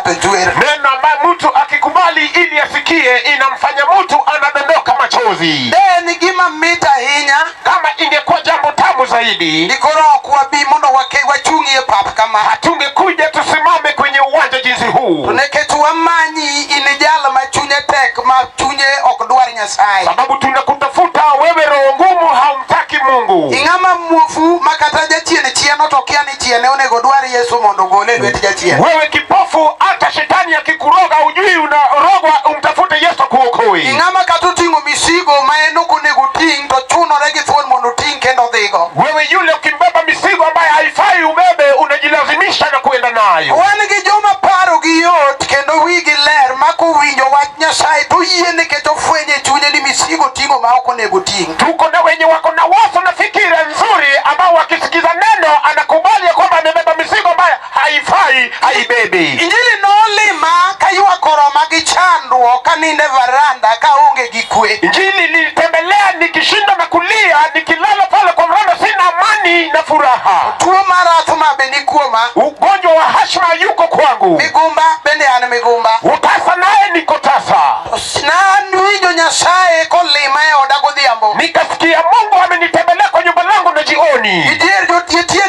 ng'ato chwer. Neno ambayo mtu akikubali ili asikie inamfanya mtu anadondoka machozi. De en gima mit ahinya Kama ingekuwa jambo tamu zaidi, dikoro ok wabi mondo wachung'ie pap kama. Hatungekuja tusimame kwenye uwanja jinsi huu, To nikech wamanyi in jal ma chunye tek ma chunye ok dwar Nyasaye. Sababu tunakutafuta wewe, roho ngumu, haumtaki Mungu. Ing'ama muofu ma kata jachien chieno to kia ni chiene onego dwar Yesu mondo ogole e lwet jachien. Wewe kipofu, hata shetani akikuroga ujui unarogwa, umtafute Yesu akuokoe. Ing'ama kata oting'o misigo ma en ok onego ting' to chunore gi thuon mondo oting' kendo odhigo. Wewe yule ukimbeba mizigo ambayo haifai ubebe, unajilazimisha na kuenda nayo. Wan gi joma paro gi yot kendo wigi ler ma kowinjo wach Nyasaye to yie nikech ofwenyo e chunye ni misigo ting'o ma ok onego ting'. Tuko na wenye wako na wazo na fikira nzuri ambao wakisikiza neno anakubali ya kwamba amebeba mizigo ambayo haifai, haibebi. Injili nolima kaywak oroma gi chandruok kanindo e varanda kaonge gi kwe. Injili ilinitembelea nikishinda na kulia, nikilala pale kwa mranda, sina amani na furaha. Tuo mar athma be ni kuoma. Ugonjwa wa hashma yuko kwangu, Migumba bende an migumba. Utasa naye niko tasa. Nawinjo Nyasaye kolima e oda godhiambo. Nikasikia Mungu amenitembelea kwa nyumba langu na jioni. Nitie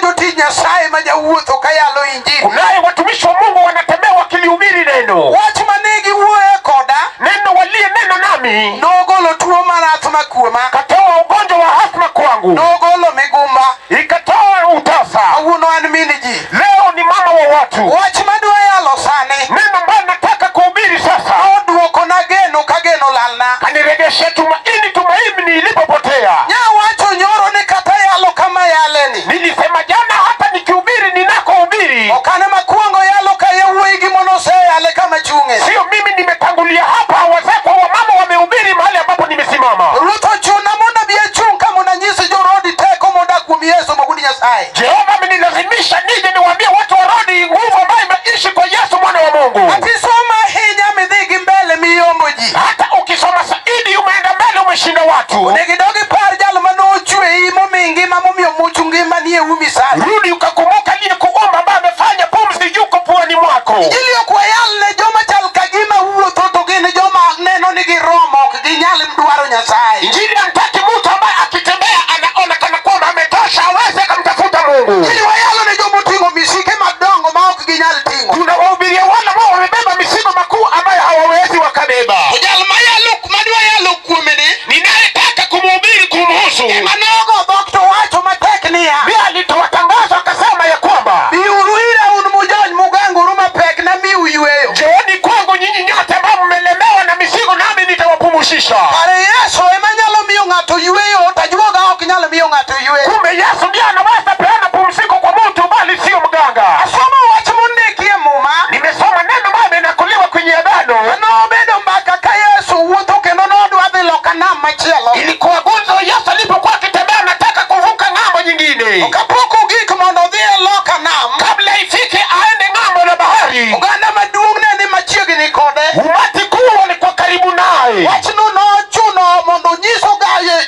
jotich Nyasaye ma jawuotho kayalo Injili. Kunaye watumishi wa Mungu wanatembea wakilihubiri neno. Wach mane giwuoye koda Neno waliye neno nami nogolo tuo mar athma kuoma. Katoa ugonjwa wa asma kwangu, Nogolo migumba. Ikatoa utasa. Kawuono an min ji. Leo ni mama wa watu. Wach madwa yalo sani Neno ambayo nataka kuhubiri sasa nodwokona geno ka geno lalna. Kaniregeshe tumaini, tumaini ilipopotea. Nyawacho nyoro ni kata yalo kama yaleni. Nilisema jana hata nikihubiri ninakohubiri, Ok an ema kuongo yalo ka yawuoyi gi mon oseyale kama chung'e. Sio mimi nimetangulia hapa, wazee kwa wamama wamehubiri mahali ambapo nimesimama. Ruoth ochuna mondo abi achung' ka mondo anyis jorodi teko modak kuom Yesu mogund Nyasaye. Jehova amenilazimisha nije niwaambie watu wa Rodi nguvu ambayo imeishi kwa Yesu mwana wa Mungu. Akisoma ahinya midhi gi mbele miyombo ji. Hata ukisoma zaidi umeenda mbele, umeshinda watu. Onego idog ipar jal manochweyi momiyi ngima momiyo much ngima nie umi sani. Rudi ukakumbuka aliyekuumba ambaye amefanya pumzi yuko puani mwako. Injili ok wayal ne joma chal ka gima wuotho to gin joma neno ni giromo ok ginyal dwaro Nyasaye. Injili hamtaki mtu ambaye akitembea anaona kana kwamba ametosha, aweze akamtafuta Mungu. Injili wayalo ne joma oting'o misike madongo ma ok ginyal ting'o. Tunawahubiria wale ambao wamebeba mizigo makuu ambayo hawawezi wakabeba. To jal mayalo madwa yalo kuome ni Ninayetaka kumhubiri kumhusu ema nogo dhok to wacho matek niya ndiye alitoa tangazo akasema ya kwamba biuru ira un mujony muganguru mapek namiu yweyo. Njooni kwangu nyinyi nyote ambao mmelemewa na mizigo, nami nitawapumzisha. Kare Yesu ema nyalo miyo ng'ato yweyo to ajuoga ok nyal miyo ng'ato yweyo. Kumbe Yesu ndiye anaweza peana pumziko kwa mtu, bali sio mganga. Asomo wach mondiki e Muma. Nimesoma neno ambayo imenakuliwa kwenye agano. Nobedo mbaka ka Yesu wuotho kendo nodwa dhi loka nam machielo. Ilikuwa gumzo Yesu alipokuwa akitembea anataka kuvuka ng'ambo nyingine. Kapok ogik mondo odhi e loka nam, Kabla ifike aende ng'ambo la bahari, oganda maduong' ne ni machiegni kode. Umati kuu walikuwa karibu naye. Wachno nochuno mondo onyis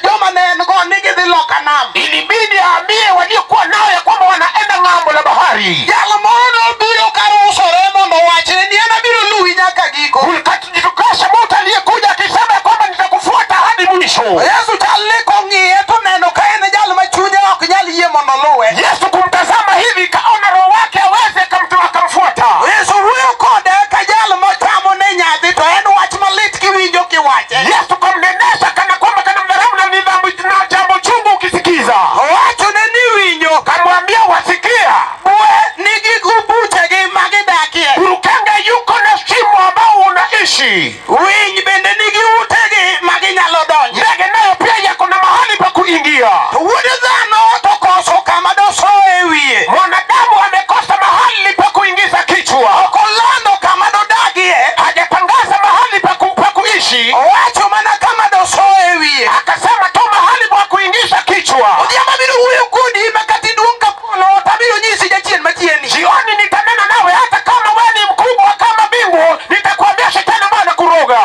joma ne en go ni gidhi loka nam. Ilibidi aambie waliokuwa nao ya kwamba wanaenda ng'ambo la bahari. Jal moro nobiro karusore mondo owachne ni en abiro luwi nyaka giko. Kulikajitokesha mtu aliyekuja akisema ya kwamba nitakufuata hadi mwisho. Yesu chal ni kong'iye to neno ka en jal ma chunye ok nyal yie mondo oluwe. Yesu kumtazama hivi kaona roho wake aweze akamfuata. Yesu wuoyo kode ka jal mochamo ne nyadhi to en wach malit kiwinjo kiwache. Yesu kamnenesha kana kwamba kana mdharau na nidhamu na jambo chungu ukisikiza. Owachone ni winjo. Kamwambia wasikia. Bwe nigi buchegi magidakie. Burukenge yuko na shimo ambao unaishi. Winy bende nigi utegi maginyalo donje. Ndege nayo pia yako na mahali pa kuingia. To wuod dhano to koso kama dosoe wiye. Mwanadamu amekosa mahali pa kuingiza kichwa. Ok olando kama dodagie. Hajatangaza mahali pa kuishi. Owacho mana kama dosoe wiye. Akasema tu mahali pa kuingiza kichwa. Odhiambo abiro wuoyo kodi ma kata iduong' ka polo to abiro nyisi jachien machieni. Jioni nitanena nawe hata kama wewe ni mkubwa kama mbingu, nitakwambia shetani ambaye anakuroga.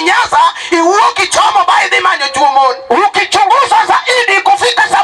kinyasa iwuok ichomo ba idhi manyo chuo mon. Ukichunguza zaidi, kufika saa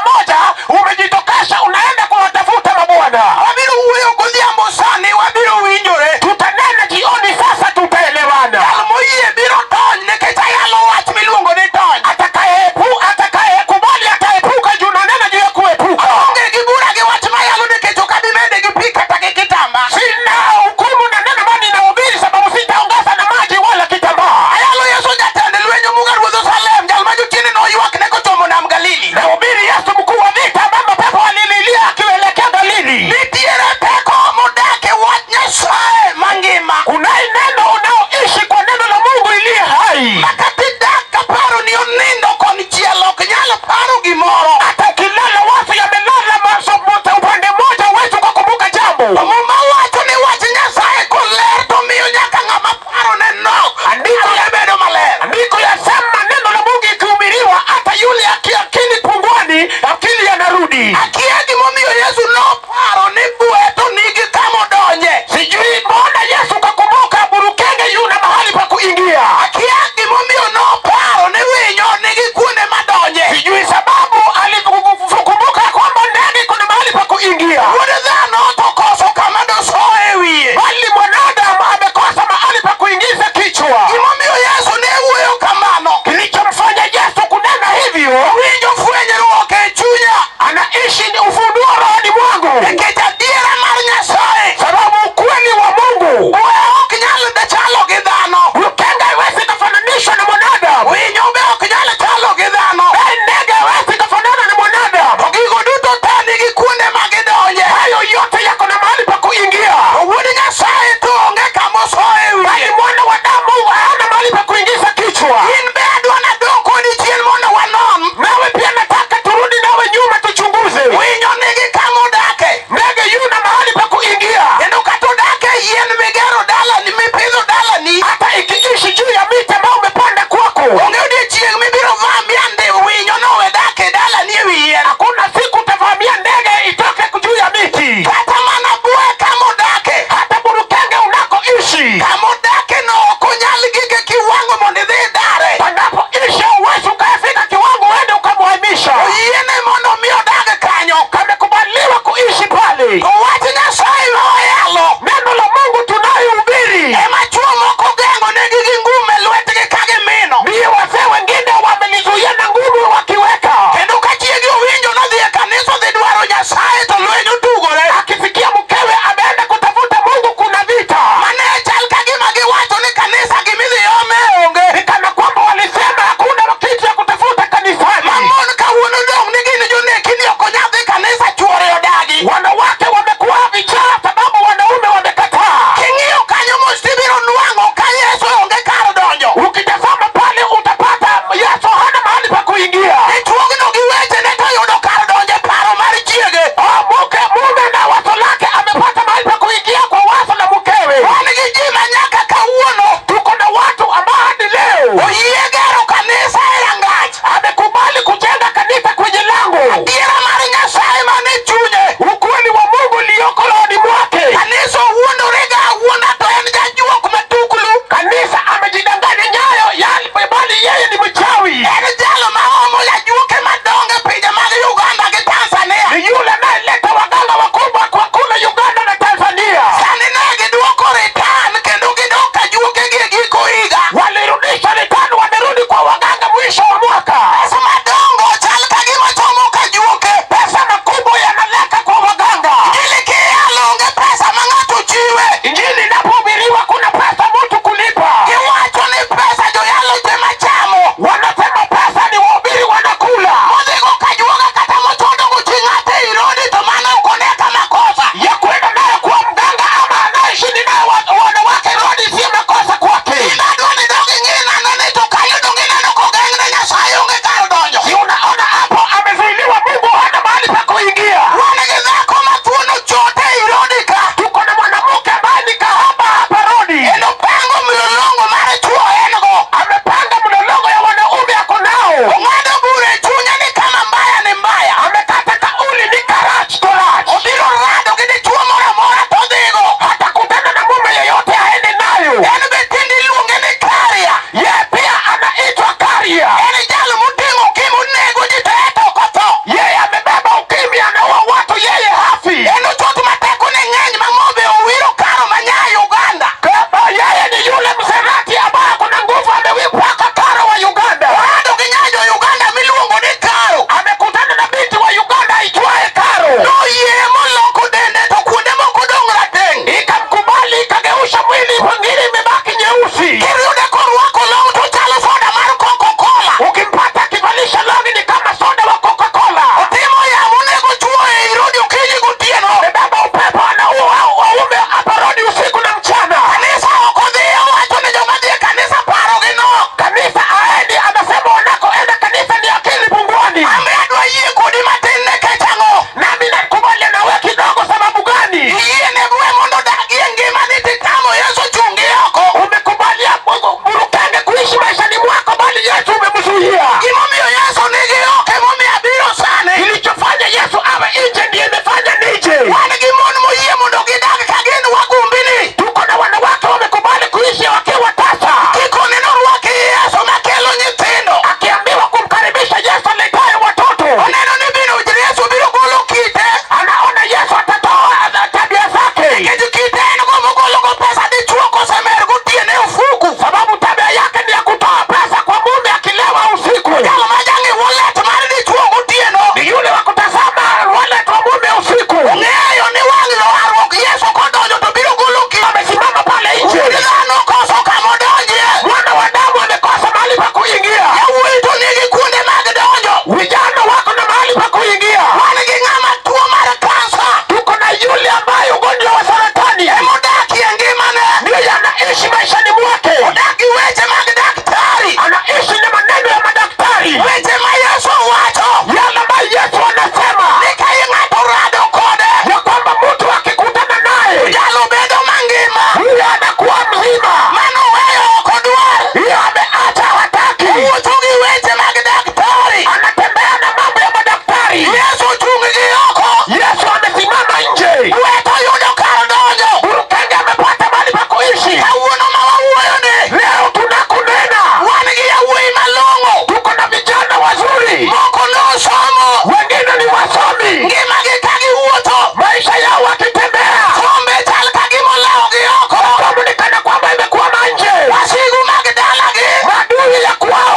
1 umejitokesha unaenda kuwatafuta mabwana. Wabiro wuoyo godhiambo sani, wabiro winjore. Tutanena jioni, sasa tutaelewana. Jal moyie biro tony nikech ayalo wach miluongo ni tony. Atakayekubali ataepuka juu nanena juu ya kuepuka. Aonge gi bura gi wach mayalo nikech ok abi mede gi pi kata gi kitamba. Sina hukumu na neno maana ninahubiri, sababu sitaongeza na maji wala kitambaa. Ayalo Yesu jatend lweny omuga ruodh Salem, jal ma jochiende noywakne kochomo nam Galili. Nahubiri Yesu mkuu wa vita, ambapo pepo walililia akielekea Galili. Nitiere teko modak e wach Nyasaye mangima. Kunaye neno unaoishi kwa neno la Mungu iliye hai. Ma kata idak kaparo ni onindo konchiel ok nyal paro gimoro. Hata ukilala wazo yamelala maso upande mmoja, huwezi ukakumbuka jambo. To Muma wacho ni wach Nyasaye koler to miyo nyaka ng'ama parone nok Andiko parone bedo maler. Andiko yasema neno la Mungu ikihubiriwa, hata yule akili punguani, akili yanarudi. Akia gimomiyo Yesu noparo ni bwe to nigi kamodonje. Sijui mbona Yesu kakumbuka burukenge yuna mahali pa kuingia. Akia gimomiyo noparo ni winyo nigi kuonde madonje. Sijui sababu alikumbuka kwamba ndege kuna mahali pa kuingia, Wuod dhano to koso kama dosoe e wiye. bali mwanadamu amekosa mahali pa kuingiza kichwa. Gimomiyo Yesu ne wuoyo kamano. Kilichomfanya Yesu kunena hivyo, Winjo fwenyruok e chunya. anaishi ni ufunuo rohoni mwangu, Nikech adiera mar Nyasaye. sababu ukweli wa Mungu. Bwe ok nyal chalo gi dhano. Burukenge haiwezi kafananishwa na mwanadamu, Winyo be ok nyal chalo gi dhano. bali ndege haiwezi kafanana na mwanadamu. To gigo duto te nigi kuonde ma gidonje. Hayo yote yako na mahali pa kuingia, To wuod Nyasaye to onge kamosoe e bali wiye. mwana wa damu hana mahali pa kuingiza kichwa. In be adwa nadog kodi chien mondo wanon. Nawe pia nataka turudi nawe nyuma tuchunguze. Winyo nigi kamodake. Ndege yuna mahali pa kuingia, Kendo kata odak e yien migero dalani mipidho dalani. hata ikiishi juu ya miti ambayo umepanda kwako. Onge odiechieng' mibiro vamia ndi winyo nowe dak e dalani e wi yien. Hakuna siku utavamia ndege itoke juu ya miti, Kata mana bwe kamodake. hata burukenge unakoishi. Kamodake no ok onyal gike kiwango mondo idhi idare. Panapoishi huwezi ukafika kiwango uende ukamhamisha. Oyiene mondo mi odag kanyo. Kamekubaliwa kuishi pale. To wach Nyasaye ma wayalo Neno la Mungu tunayohubiri ema chuo moko geng'o negi gi ngum e lwetgi ka gimino. ndiyo wazee wengine wamelizuia na ngumi wakiweka. Kendo ka chiegi owinjo nodhi e kanisa odhi dwaro Nyasaye to lweny otugore. Akisikia mkewe ameenda kutafuta Mungu, kuna vita. Mane chal ka gima giwacho ni kanisa gimidhi ome onge. Ni kana kwamba walisema hakuna kitu ya kutafuta kanisani. Ma mon kawuono dong' ni gin joneki ni ok onyal dhi kanisa chuore odagi. Wanawake wamekuwa vichaa sababu wanaume wamekataa. King'iyo kanyo mos tibiro nwang'o ka Yesu onge kar donjo. Ukitazama pale utapata Yesu hana mahali pa kuingia. Dichuogno gi wechene to yudo kar donjo e paro mar chiege. Oh, mke mume na wazo lake amepata mahali pa kuingia kwa wazo la mkewe. Wan gi ji ma nyaka kawuono Tuko na watu ambao hadi leo oyie gero kanisa e rangach. amekubali kujenga kanisa kwenye lango. Adiera mar Nyasaye man e chunye. Ukweli wa Mungu ulioko rohoni mwake. Kanisa owuondore ga awuonda to en jajuok matuklu. Kanisa amejidanganya nyayo yani, bali yeye ni mchawi. En jalo ma omo jajuoke madongo e pinje mag Uganda gi Tanzania. Ni yule anayeleta waganga wakubwa kwa kule Uganda na Tanzania. Sani ne giduoko return kendo gidok kajuoke gi e giko higa. Walirudisha return, wamerudi kwa waganga mwisho.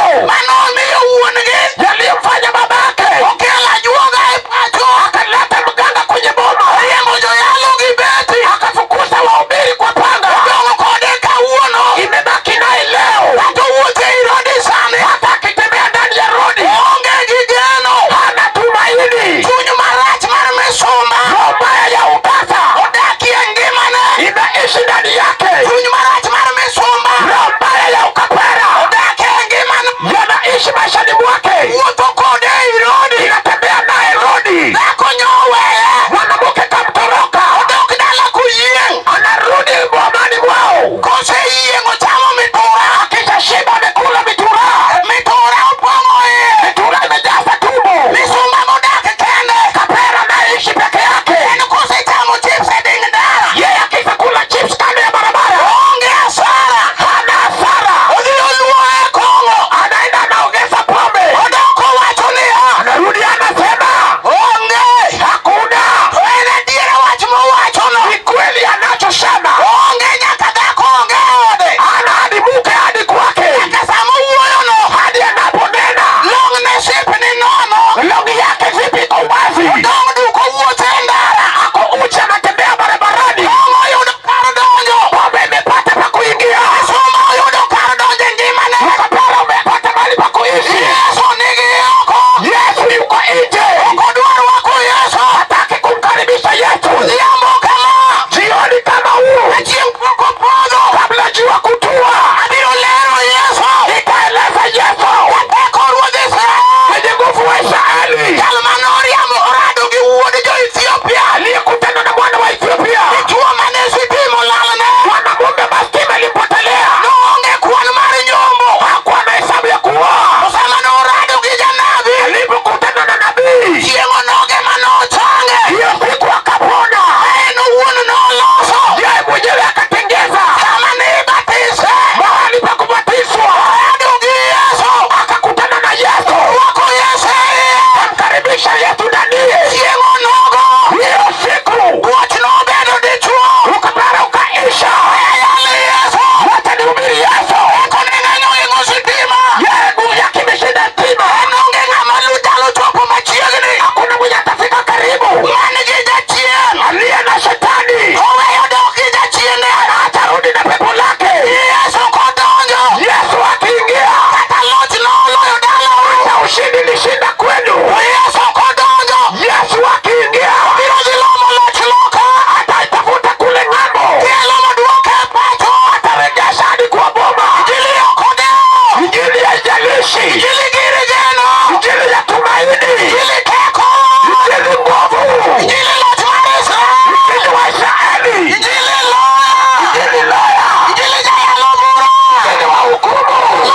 leo Manomiyo wuon-gi yaliyomfanya babake okelo ajuoga e pacho. Akaleta mganga kwenye boma. Oriembo joyalo gi beti. Akafukuza wahubiri kwa panga. Odong' kode kawuono. Imebaki naye leo. Kata owuotho ei rodi sani. Hata akitembea ndani ya rodi, Oonge gi geno. Hana tumaini. Chuny marach mar misumba Roho mbaya ya utasa odakie ngimane. Inaishi ndani yake. Chuny marach mar misumba Roho mbaya ya ukapera odakie ngimane. Yanaishi maishani mwake. Wuotho kode ei rodi. Inatembea naye rodi. Dhako nyoweye. Mwanamke kamtoroka. Odok dala koyieng'. Anarudi bomani mwao. Koseyieng' ochamo mitura. Akishashiba amekula mitura. Mitura opong'o iye. Mitura imejaza tumbo. Misumba modak kende. Kapera anaishi peke yake. En kosechamo chips e ding ndara. Yeye akishakula chips kando ya barabara, Onge asara. Hana hasara. Odhi oluo e kong'o. Anaenda anaongeza pombe. Odok owacho niya. Anarudi anasema Onge. Hakuna. To en adiera wach mowachono. Ni kweli anachosema. Onge nyaka dhako onge e ode. Ana hadi mke hadi kwake. Nyaka sama owuoyono. Hadi anaponena. Long ne sip ni nono. Longi yake zipi iko wazi. Odong' duk owuotho e ndara. Ako uchi anatembea barabarani. Kong'o oyudo kar donjo. Pombe imepata pa kuingia. Misumba oyudo kar donjo e ngimane. Ukapera umepata mahali pa kuishi. Yesu nigi oko. Yesu yuko nje. Ok odwar rwako Yesu. Hataki kumkaribisha Yesu. Odhiambo kama. Jioni kama huu, Ka chieng' pok opodho. Kabla jua kutua, Abiro lero Yesu. Nitaeleza Yesu. Jateko ruodh Israel. Mwenye nguvu wa Israeli. Jal manoriambo orado gi wuod jo-Ethiopia. Aliyekutana na mwana wa Ethiopia. Dichuo mane sitima olalne. Mwanamume maskini alipotelea. Noonge kwan mar nyombo. Hakuwa na hesabu ya kuoa. To sama norado gi janabi. Alipokutana na nabii, Chieng' onoge manochange. Hiyo siku akapona. En owuon noloso. Yeye mwenyewe akatengeza. Kama ne ibatise. Mahali pa kubatizwa. Orado gi Yesu. Akakutana na Yesu. Orwako Yesu e iye. Akamkaribisha Yesu ndaniye. Chieng' onogo. Hiyo siku Bwoch nobedo dichuo. ukapera ukaisha. Ayalo Yesu. Wacha nihubiri Yesu. Teko ne ng'eny ohingo sitima. Yeye nguvu yake imeshinda stima. En onge ng'ama nyalo chopo machiegni. Hakuna mwenye atafika karibu. Man gi jachien. Aliye na shetani. Oweyo dok gi jachiende. Atarudi na pepo lake. Yesu kodonjo. Yesu akiingia. Kata loch noloyo dalau. Hata ushindi lishinda kwenu. Yesu kodonjo. Yesu akiingia. Obiro dhi lomo loch loka. Ataitafuta kule ng'ambo. Tielo moduoke e pacho. Atarejesha hadi kwa boma. Injili ok odewo. Injili haijalishi. Injili gir geno. Injili ya tumaini. Injili teko. Injili nguvu. Injili loch mar Israel. Injili wa Israeli. Injili loya. Injili loya. Injili jayalo bura. Injili wa hukumu.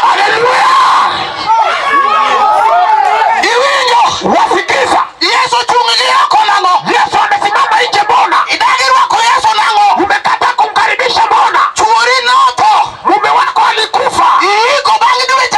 Haleluya. Iwinjo. Wasikiza. Yesu chung' gi oko nang'o? Yesu amesimama nje mbona? Idagi rwako Yesu nang'o? Umekataa kumkaribisha mbona? Chuori notho. Mume wako alikufa. Iiko bang' dweche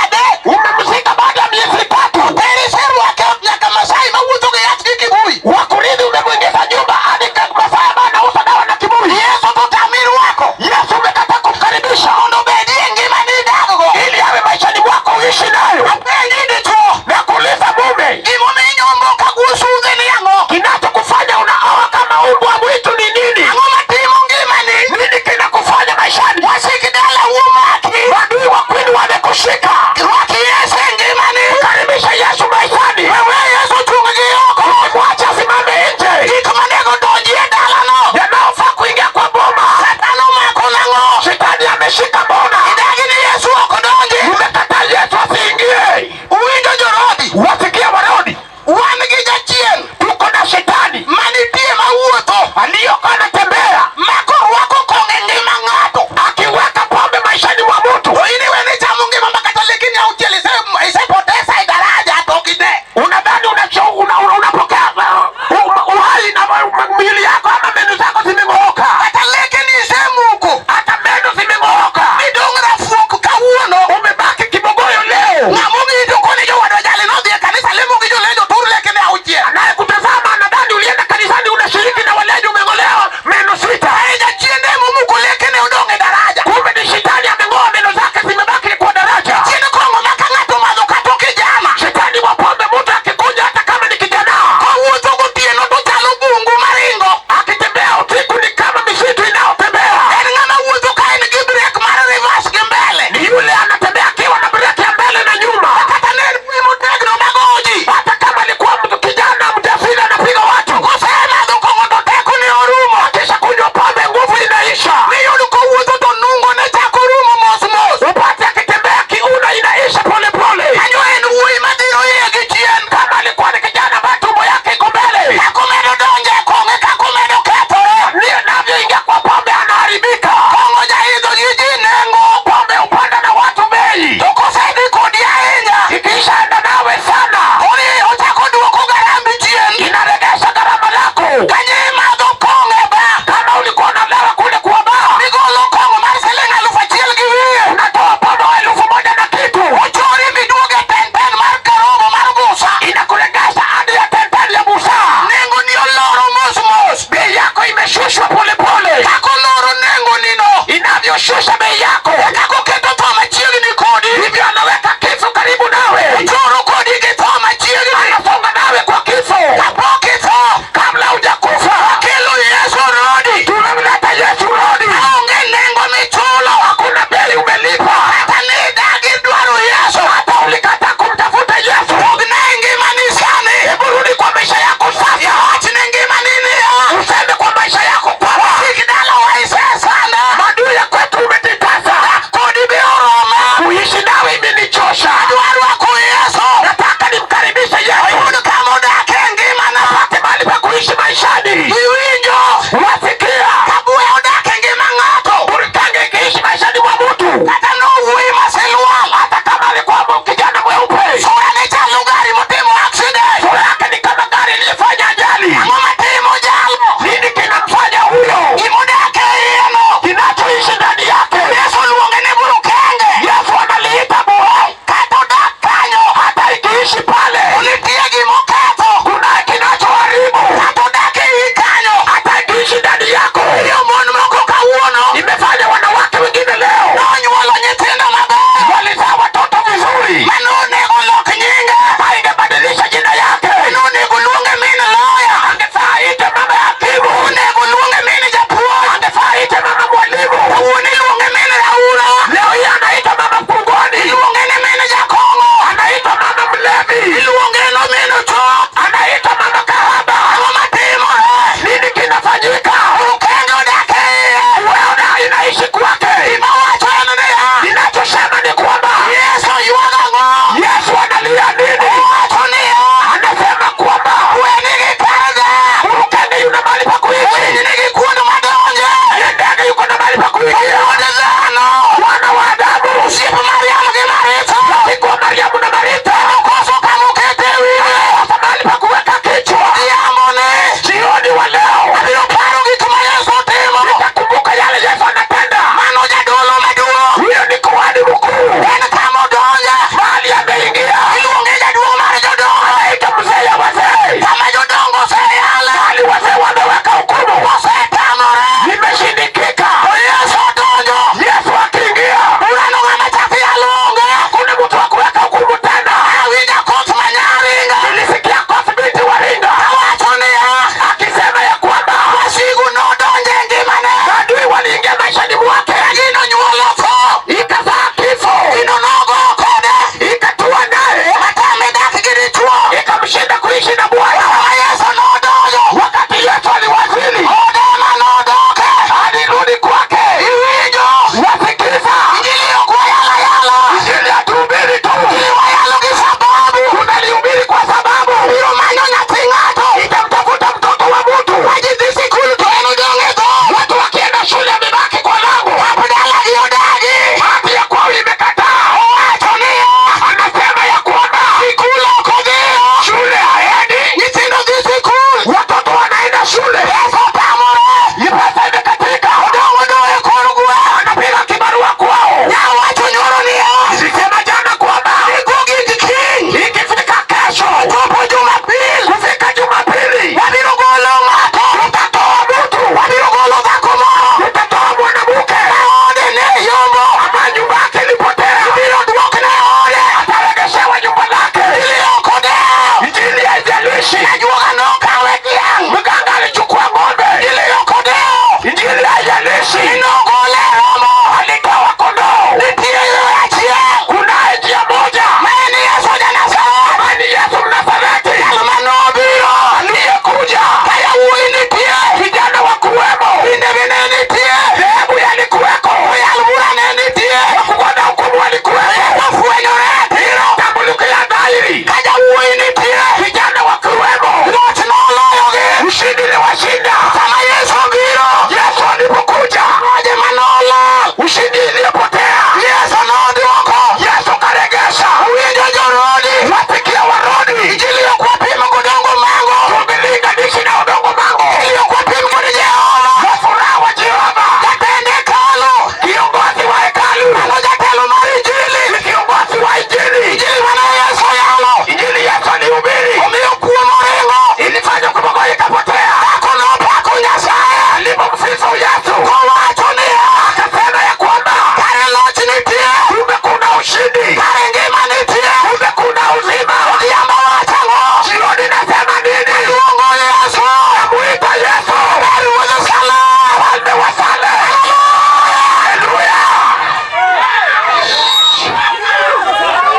gi Maritha. Alikuwa Mariamu na Marita. Okoso kama okete wiye. Sasa mahali pa kuweka kichwa. Odhiambo ni. Jioni wa leo Abiro paro gik ma Yesu timo. nitakumbuka yale Yesu anatenda. Mano jadolo maduong'. Huyo ni kuhani mkuu, En kama odonje. mahali ameingia, Iluonge jaduong' mar jodongo. anaitwa mzee ya wazee, Kama jodongo oseyale. mahali wazee wameweka hukumu, Osetamore. imeshindikika. To Yesu odonjo. Yesu akiingia, Burano ng'ama chak yalo onge. hakuna mtu wa kuweka hukumu tena. Awinjo koth manyaringa. Nilisikia Koth binti Waringa Awacho niya. akisema ya kwamba Wasigu nodonjo e ngimane. maadui waliingia maishani mwake, Gino nyuolo tho. ikazaa kifo, Gino nogo kode. ikatua naye, Matame dak gi dichuo. ikamshinda kuishi na Bwana. Kama Yesu nodonjo. Wakati Yesu aliwasili, Ode manodoke. alirudi kwake. Iwinjo. Wasikiza, Injili ok wayalo ayala. injili hatuhubiri tu, Injili wayalo gi sababu. tunalihubiri kwa sababu Biro manyo nyathi ng'ato. itamtafuta mtoto wa mtu. Ma ji dhi sikul to en odong' e dhoot. Watu wakienda shule amebaki kwa lango, Pap dalagi odagi. hati ya kwao imekataa. Owacho niya. Anasema ya kwamba Sikul ok odhiyo. shule haendi, Nyithindo dhi sikul. watoto wanaenda shule, Pesa otamore. pesa imekatika, Odong' odong' e kor gweng'. anapiga kibarua kwao. Nyawacho nyoro niya. Nilisema jana kwamba Gogik kiny. ikifika kesho, Chopo Jumapil. kufika Jumapili, Wabiro golo ng'ato. tutatoa mtu, Wabiro golo dhako moro. tutatoa mwanamke Ma ode ne yombo. ambaye nyumba yake ilipotea, Ibiro duokne ode. ataregeshewa nyumba lake. Injili ok odewo. Injili haijalishi, Ajuoga nokawe dhiang'. mganga alichukua ng'ombe. Injili ok odewo. Injili haijalishi, Nogole romo. alitoa kondoo. Nitie yo achiel. Kunaye njia moja, Ma en Yesu ja-Nazareth. ambaye ni Yesu Mnazareti, Jal manobiro. aliyekuja. Ka yawuoyi nitie. Vijana wakuwemo, Mine bende nitie. dhehebu yalikuweko, Joyal bura ne nitie. wakubwa na hukumu walikuweko, Ofwenyore ratiro. tambuliko ya dhahiri, Ka jawuoyi nitie. vijana wakiwemo, Loch noloyogi. ushindi uliwashinda. Sama Yesu obiro. Yesu alipokuja, Loje manolal. ushindi iliyopotea Yesu noduoko. Yesu karegesha. Winjo jorodi. Wasikia Warodi, Injili ok wapimo godongo mango. tungelinganishi na udongo mango, Injili ok wapim kod Jehova. wa furaha wa Jehova, Jatend hekalu. kiongozi wa hekalu, Mano jatelo mar Injili. ni kiongozi wa Injili. Injili mane Yesu yalo. Injili Yesu alihubiri, Omiyo kuo moringo. ilifanya kubogoa ikapotea. Dhako nopako Nyasaye. Alipomsifu Yesu Kowacho niya. akasema ya kwamba Kare loch nitie. kumbe kuna ushindi, Kare ngima nitie. kumbe kuna uzima. Odhiambo wacho ang'o? Jioni nasema nini? Luongo Yesu. Namuita Yesu, Ruodh Salem. mfalme wa Salem. Haleluya!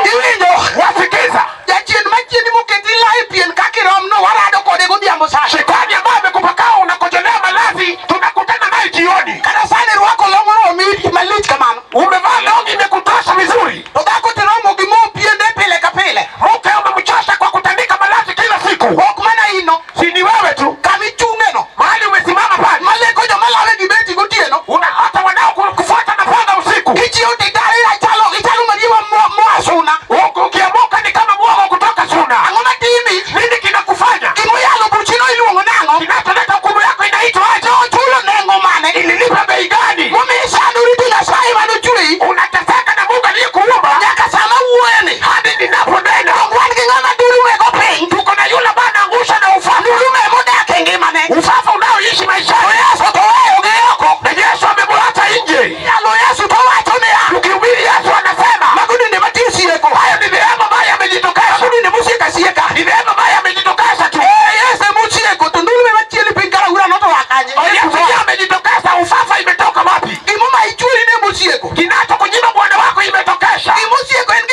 Iwinjo? Wasikiza, Jachien machien moketi lai pien kaka irom no warado kode godhiambo sasa. shetani ambaye amekupakao unakojolea malazi, tunakutana naye jioni. Kata sani rwako long moro malich kamano. Umevaa longi imekutosha vizuri, To dhako tiromo gi mo piende pile ka pile. mke umemchosha kwa kutandika malazi kila siku. Ok mana ino. Si ni wewe tu, Kama ichung'e no. mahali umesimama pale, Maleko joma lawe gi beti gotieno. una hata wanao kufuata na panga usiku. Kichiew tidari ichalo ichalo mariwa moa suna. Ukiamuka ni kama mwogo kutoka suna. Ang'o matimi? Nini kinakufanya? Gimoyalo buchino iluongo nang'o? Kinacholeta hukumu yako inaitwa aje? Nochulo nengo mane? Ililipa bei gani? Momiyo isandori to Nyasaye manochweyi. Unateseka na Mungu aliyekuumba Nyaka sama wuoyeni. hadi ninaponena. Donge wan gi ng'ama ndulume go piny. Tuko na yule ambaye anaangusha na ufafa, Ndulume modak e ngimane. ufafa unaoishi To maishani, Yesu to weyo gi oko. na Yesu amemwacha nje. Yalo Yesu to wacho niya. Tukihubiri Yesu anasema Mago dinde matin sieko. hayo ni neema ambayo yamejitokeza, Mago dinde mosieko asieka. ni neema ambayo yamejitokeza tu. Eh, Yesu emosieko to ndulume machielo piny karaura no to oa kanye? Yesu ndiye amejitokeza, ufafa imetoka wapi? Gimoma ichweri ne mosieko. Kinachokunyima bwana wako imetokesha. Gimosieko en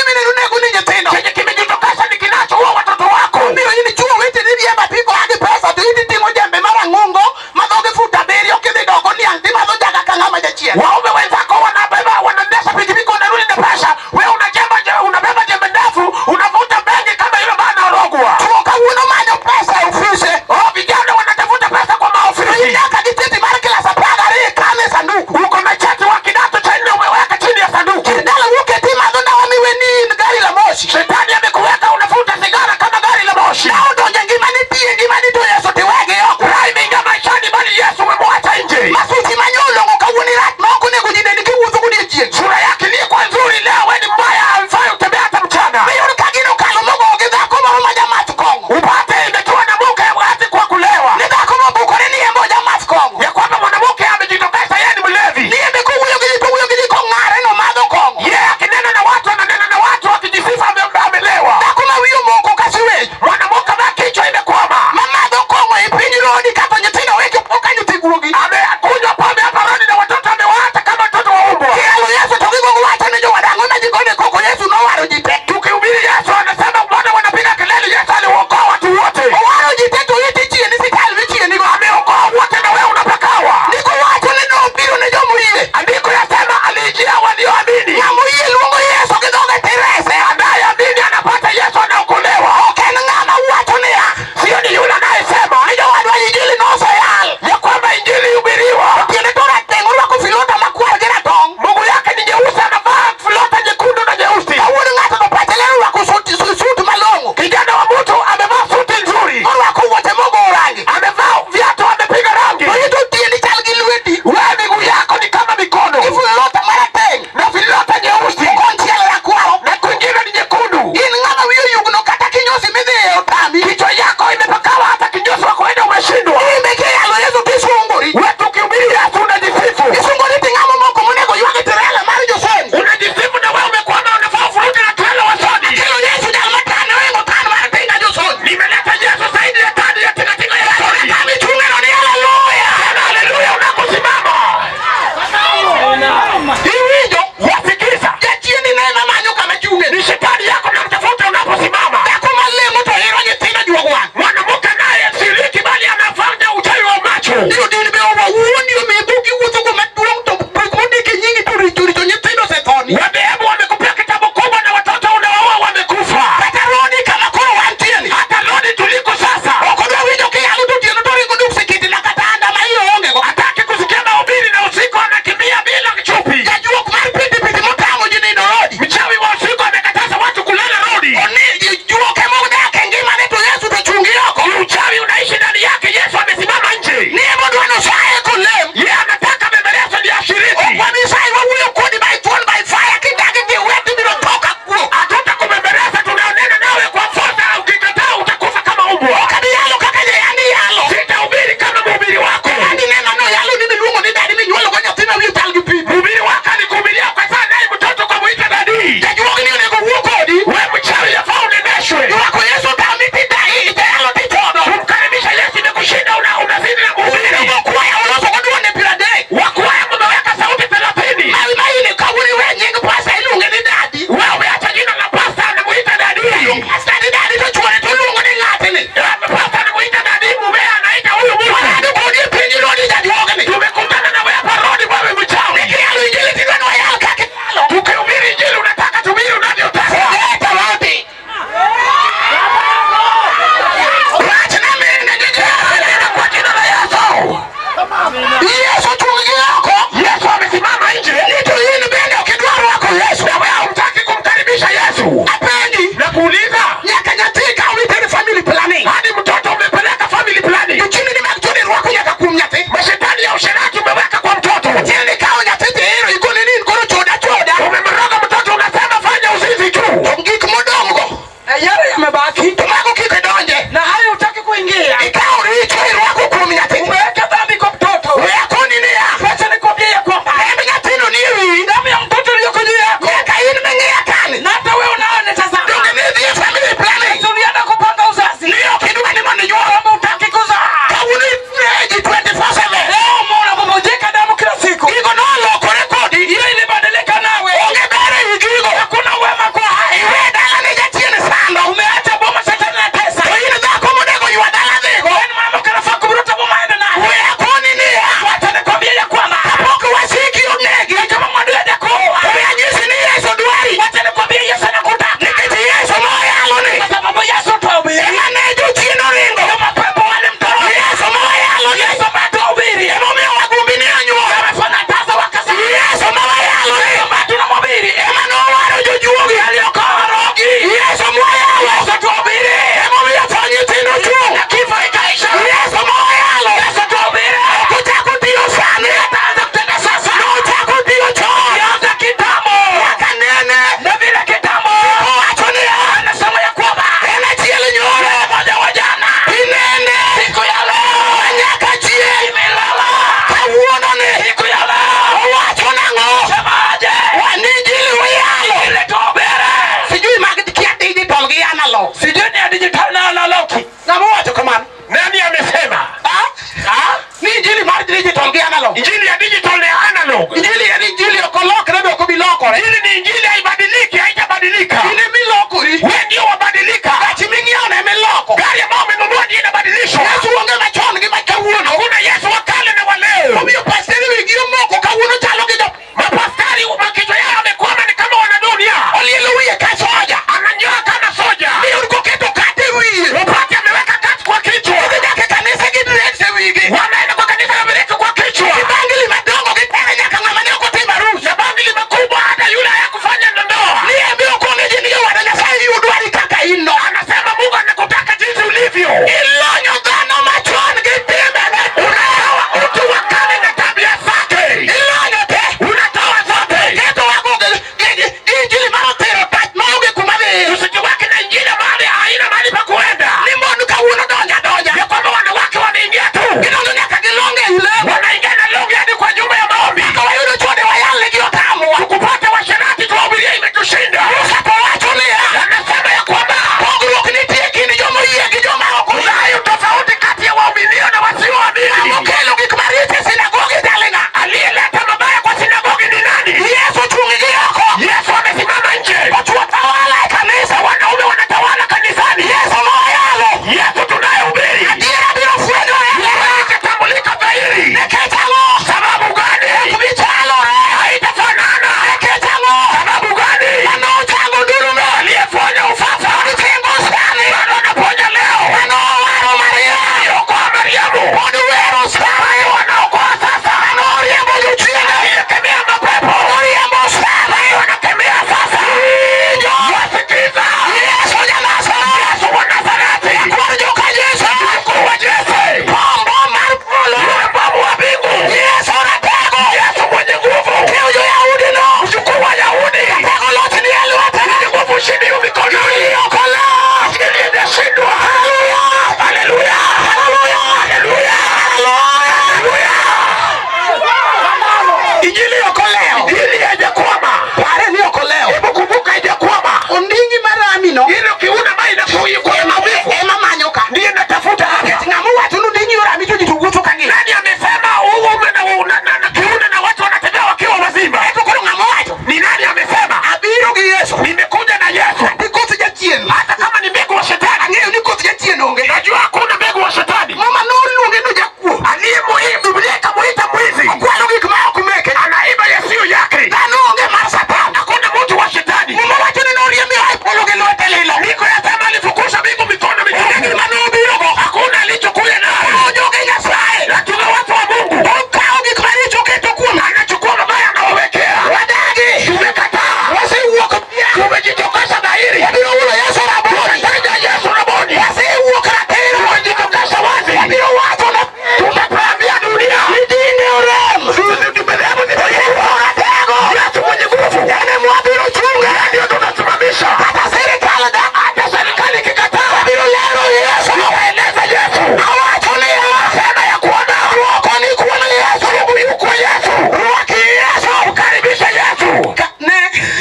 Emilokori. Wewe ndio wabadilika. Gachi ming'iewono emiloko. Gari ambayo umenunua ndio inabadilishwa. Yesu onge machon gi makawuono. Hakuna Yesu wa kale na wa leo. Omiyo pasteri wigi omoko kawuono chalo gi jo Mapastari makichwa yao yamekwama ni kama wanadunia. olielo wiye ka soja. Ananyoa kama soja. Miyud koketo kate wiye. Upate ameweka kati kwa kichwa. Gidhi nyaka e kanisa gi dreads e wigi. Wanaenda kwa kanisa wameweka kwa kichwa. Gi bangili madongo gitere nyaka ng'ama ne ok otimo arus. Na bangili makubwa hata yule hayakufanya ndoa. Ni embe okone ji ni jowada Nyasaye yudwari kaka in no. Anasema Mungu anakutaka jinsi ulivyo. Ilonyo dhano machon gi timbene. Unatoa utu wa kale na tabia zake. Ilonyo te. Unatoa zote. Keto wago gi injili mar othero tach maonge kuma dhiye. Usijiweke na injili mahali haina mahali pa kuenda. Ni mon kawuono donjo adonja. Ya kwamba wanawake wanaingia tu. Gidonjo nyaka gi longe ei lemo. Wanaingia na longi hadi kwa nyumba ya maombi. Ka wayudo chwode wayalnegi otamwa. Tukupata washerati tuwahubirie imetushinda. Musa to wacho niya. Anasema ya kwamba Pogruok nitie kind joma oyie gi joma ok oyie. kunayo tofauti kati ya waaminio na wasioamini. Okelo gik maricho e sinagogi chal ng'a? Aliyeleta mabaya kwa sinagogi ni nani? Yesu ochung' gi oko. Yesu amesimama nje. Ochuo tawala e kanisa. Wanaume wanatawala kanisani. Yesu noyalo. Yesu tunayehubiri Adiera biro fwenyore. itatambulika dhahiri. Nikech ang'o? Sababu gani? Ok bi chalore. Haitafanana. Nikech ang'o? Sababu gani? Manochango ndulume. Aliyeponya ufafa Odichengo sani. bado anaponya leo. Manowaro Maria. Aliokoa Mariamu Pod wero sani. wanaokoa sasa. Manoriembo jochiende. Aliyekemea mapepo Oriembo sani. wanakemea sasa. Winjo. Wasikiza Yesu ja-Nazareth. Yesu wa Nazareti, Kwar joka Yesu. mkuu wa Jese, Pombo mar polo. yule mbabu wa mbingu, Yesu ratego. Yesu mwenye nguvu, Kiew jo-Yahudi no. mjukuu wa Yahudi, Ratego loch ni e lwete. mwenye nguvu, ushindi yu mikononi. Ok olo. Ushindi imeshindwa. Haleluya. Haleluya, Haleluya. haleluya, Haleluya. haleluya. Injili ok olewo. Injili haijakwama. Pare ni ok olewo. Hebu kumbuka, haijakwama. Ondingi marami no. Ile kiuna ambayo inakuwa maumivu Ema manyo ka. ndiye natafuta hapa. Ng'ama owacho ni ondingi orami to ji to wuotho ka ng'iyo. Nani amesema uume na kiuna na watu wanatembea wakiwa wazima? To koro ng'ama owacho? Ni nani amesema? Abiro gi Yesu. Nimekuja na Yesu, Gi koth jachien. hata kama ni mbegu wa shetani. Ang'eyo ni koth jachien onge. Najua hakuna mbegu wa shetani. Muma noluonge ni jakuo. Aliye muhimu, Biblia ikamuita mwizi, Okwalo gik ma ok meke. anaiba yasiyo yake. Dhano onge mar Satan. Hakuna mtu wa shetani. Muma wacho ni noriemb oa e polo gi lwete lilo. Niko yasema alifukusha mbingu mikono Onge mitupu. gima nobirogo. Hakuna alichokuja nayo. Ojoge Nyasaye. Lakini watu wa Mungu Okawo gik maricho oketo kuome. anachukua mabaya anawawekea. Wadagi. Tumekataa, Wasewuok tumejitokeza dhahiri. Wabiro hulo Yesu raboni. Tumetaja Yesu raboni, Wasewuok ratiro. tumejitokeza wazi. Wabiro wacho ne Tutakwambia dunia ni dinde orem. sisi tumedhehebu Yesu ratego. Yesu mwenye nguvu En emwabiro chunge. ndio tunasimamisha. Kata sirikal da. Hata serikali ikikataa, Wabiro lero Yesu. tutaeleza Yesu. Awacho niya. Sema ya kuona Duoko ni kuom Yesu. jibu yuko Yesu, Rwaki Yesu. mkaribishe Yesu. Ne.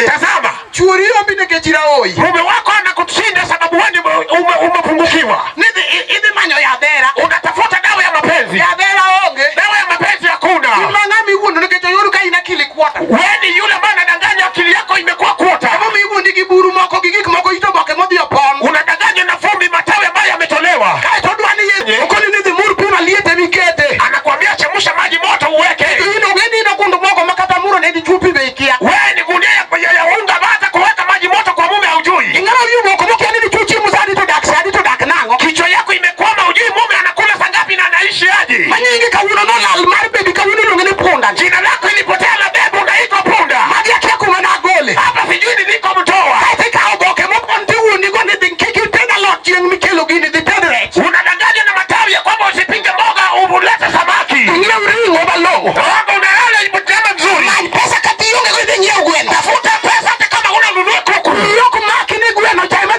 Tazama, Chuori ombi nikech iraoyi. mume wako anakushinda sababu wewe umepungukiwa. Nidhi idhi manyo yadhera. Unatafuta dawa ya mapenzi, Yadhera onge. dawa ya mapenzi hakuna. In ma ng'ama iwuondo nikech oyud ka in akili kwota. Wewe ni yule ambaye anadanganya, akili yako imekuwa kuota. Emomiyo iwuondi gi buru moko gi gik moko it oboke modhi opon. Unadanganywa na vumbi, matawi ambayo yametolewa. Kaeto odwa ni ye okoni ni dhi mur pi maliet emikete. Anakuambia chemsha maji moto uweke. In onge ni inokundo mogo ma kata muro ne dichuo pi be ikia. Wewe ni gunia ya unga, hata kuweka maji moto kwa mume haujui. Ing'ama wiyi omoko mokia ni dichuo chiemo sa adi to dak sa adi to dak nang'o. Kichwa yako imekwama, hujui mume anakula saa ngapi na anaishi aje. Manyinge kawuono nolal mar bebi kawuono iluonge ni punda. Jina lako ilipotea la bebu, unaitwa punda. Magi akia kuma nagole. Hapa sijui nilikomtoa. Kaeto ikawo oboke mopon tiwuondigo ni dhi kik ited alot chieng' mikelo gini dhi ted rech. Unadanganywa na matawi ya kwamba usipike mboga ulete samaki. Ing'iew ring'o malong'o. Roho unalala mtema mzuri. Many pesa kata ionge go idhi nyiew gweno. Tafuta pesa hata kama huna ununue kuku. Ok maki ni gweno cha ema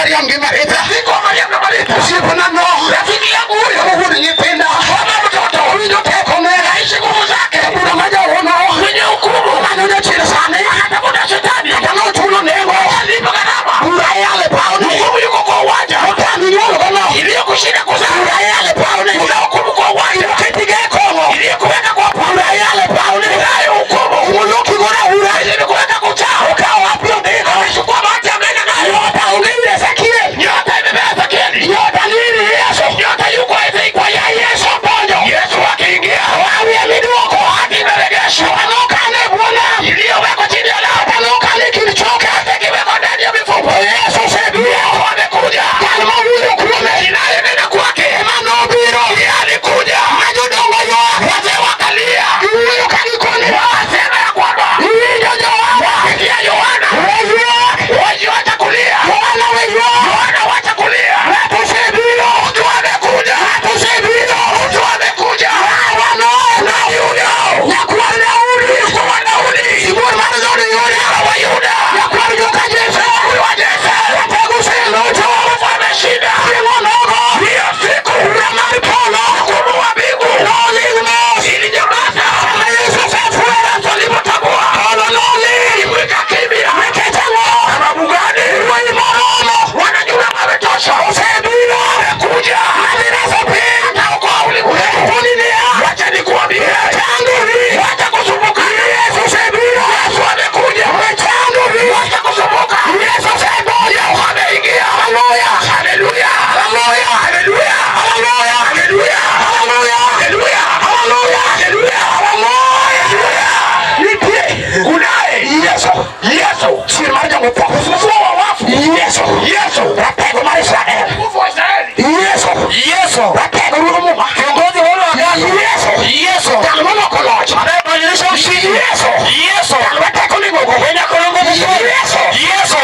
Mariam gi Maritha. Rafiki wa Mariam na Maritha. Osiepna no. Rafiki yangu huyo. Wuod nyithinda. Baba mtoto. Winjo tekone. Naishi nguvu zake. Bura ma jaono. Mwenye hukumu. Manyo jachien sani. Anatafuta shetani. Kata nochulo nengo. Alipa gharama. Bura yale pawni. Hukumu yuko kwa uwanja. Otami nyuol gono. Iliyokushinda kuzaa. Bura yale pawni. Kuna hukumu kwa uwanja. Keti ge kong'o. Iliyokuweka kwa Bura yale pawni. Kunayo hukumu. Oloki gono aura. Ilimekuweka kuchao. Okawo wapi odhigo. Amechukua bahati ameenda nayo. Nyota onge ir Ezekiel. Nyota imebeba Ezekieli. Nyota ni ir Yesu. Nyota yuko kwa Ya Yesu donjo. Yesu akiingia. Wawi emiduoko. Hati imeregeshwa. Anokane bwana. Iliyowekwa chini ya damu. Anokane kind choke. Hata ikiwekwa ndani ya mifupa. Yesu osebiro. Yesu amekuja. Jal mawuoyo kuome. Inayenena kwake. Ema nobiro. Yeye alikuja. Ma jodongo ywak. Wazee wakalia. Giwuoyo ka gikone. Wakasema ya kwamba Iwinjo Johana. sikia Yohana. We ywak. Wacha kulia. Yohana we ywak. Yohana wacha kulia. Ng'ato osebiro. Mtu amekuja. Ng'ato osebiro. Mtu amekuja. Wawa Na huyo. Nyakwar Daudi. Nyakwar Daudi. Sibuor mar dhood Juda. Wa Yuda. Nyakwar joka Jesse. Huyu wa Jesse. Ratego oselocho. Mungu ameshinda. Chieng' onogo. Hiyo siku. Bura mar polo. Hukumu wa mbingu. Noling' mos. Ilinyamaza. Sama Yesu osefwenyo. Yesu alipotambua. Polo noling'. Iweka kimya. Nikech ang'o? Sababu gani? Wuoyi moromo. Wanajua ametosha. Osebiro. Amekuja. Madhi reso piny. Ataokoa ulimwengu. Toni niya. Wacha nikuambie. Chandori. Wacha kusumbuka. Yesu osebiro. Yesu amekuja. Chandori. Wacha kusumbuka. Yesu osedonjo. Yesu ameingia. Haleluya. Haleluya. Haleluya. Haleluya. Haleluya. Haleluya. Haleluya. Haleluya. Haleluya. Haleluya. Haleluya. Nitie. Kunaye Yesu. Yesu. Chier mar jomotho. Ufufuo wa wafu. Yesu. Yesu. Ratego mar Israel. Nguvu wa Israeli. Yesu. Yesu. Ratego ruodh Muma. Kiongozi wa wale wa agano. Yesu. Yesu. Jal moloko loch. Anayebadilisha ushindi. Yesu. Yesu. Jal ma teko ni gogo. Mwenye ako na nguvu kuu. Yesu. Yesu.